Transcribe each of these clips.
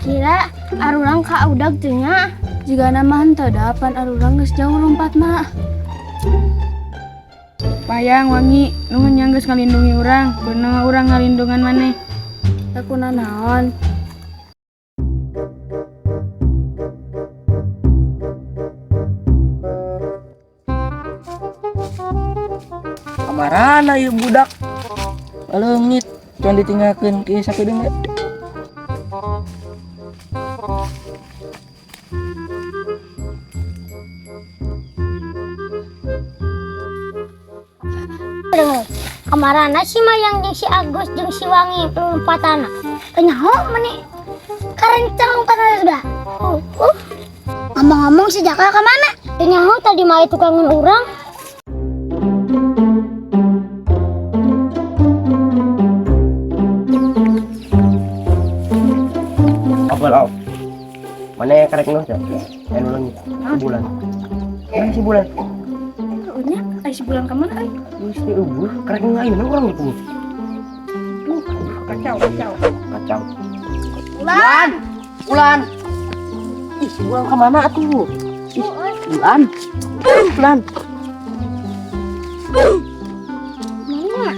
Kira-kira arurang ka udag teu nya? Jigana mah henteu da, pan arurang geus jauh lompatna. Payang Wangi, nuhun nya geus ngalindungi urang, kuduna urang ngalindungan maneh. Lakuna naon? Kamarana ieu budak? Leungit, can ditinggalkeun kieu sakedeung ge. Kamarana si Mayang jeung si Agus jeung si Wangi lompatana. Teu nyaho meni karencang lompatana sudah. Ngomong-ngomong si Jaka ka mana? Teu nyaho, tadi mah tukangan urang. Apa lau? Mana karek nuh teh? Anu leungit. Si bulan. Mana si bulan? Nya, ai si bulan ka mana ai? Geus teu eueuh, karek nu ayeuna urang itu. Duh, kacau, kacau, kacau. Bulan! Bulan! Ih, si bulan kemana atuh? Ih, bulan. Bulan. Mana?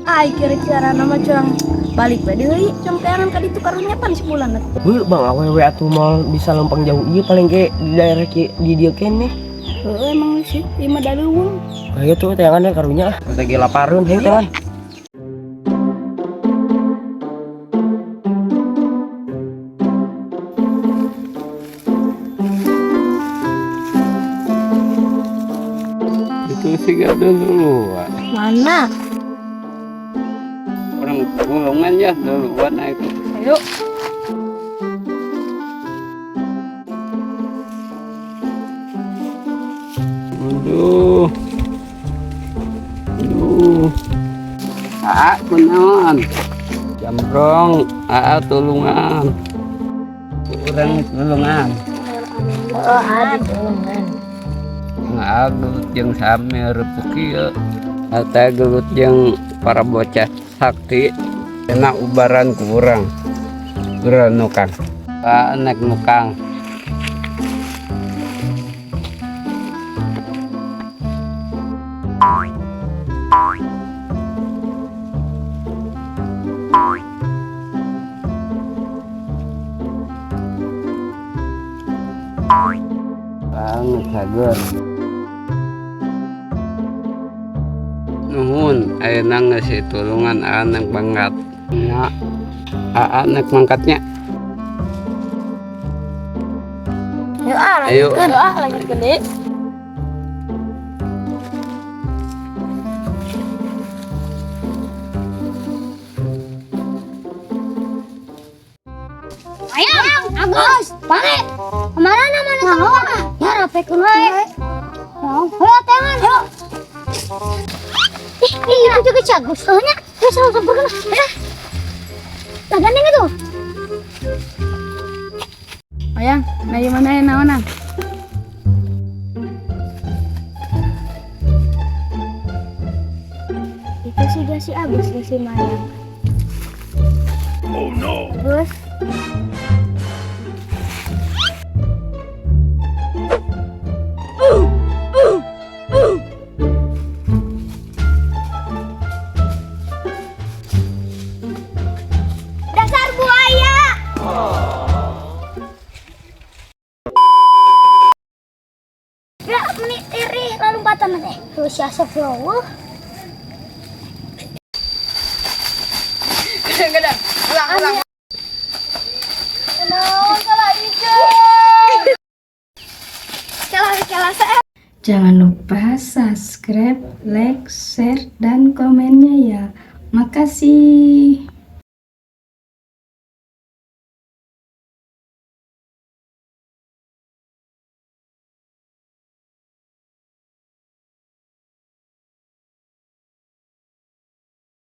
Ai kira-kira nama curang balik bae deui, cum teangan ka ditu karunya pan si bulan atuh. Heuh, bang awewe atuh moal bisa lempang jauh ieu, paling ge di daerah ki di dieu keneh. Heuh, emang sih, ieu mah da leuweung. Ayo tuh teangan deh karunya ah. Lagi lapareun, hayu teangan. Itu sih gak dulu. Mana? Orang tulungan ya duluan itu. Ayo. Aduh. Aduh. Aa, kunaon? Jambrong, aa tulungan. Urang tulungan. Oh, ada tulungan. Aa gelut jeung sami reupeuk kieu. Ata gelut jeung para bocah sakti. Enak ubaran ku urang. Urang nukang. Aa nek nukang. Banget sager. Nuhun, ayeuna geus tulungan aa nek mangkat. Nya, aa nek mangkatnya. Ayo ah, Ayo. lanjutkeun. Ah, lanjutkeun deui. Ayam, Agus, Pange. Kemana mana semua? Ya rapekeun wae. Ayo tangan. Ayo. Ih, itu juga si Agus. Oh nya, geus langsung sampeurkeun lah. Ya. Lah gandeng itu. Ayang, nah ieu mana ya naonan? Itu sih gak si Agus gak si Mayang. Oh no. Agus. Dasar buaya. Ya, meni iri lompatan teh. Terus si Asep jauh. Kadang-kadang, ulang, ulang. Naon salah ieu. Kalah kalah saya. Jangan lupa subscribe, like, share, dan komennya ya. Makasih.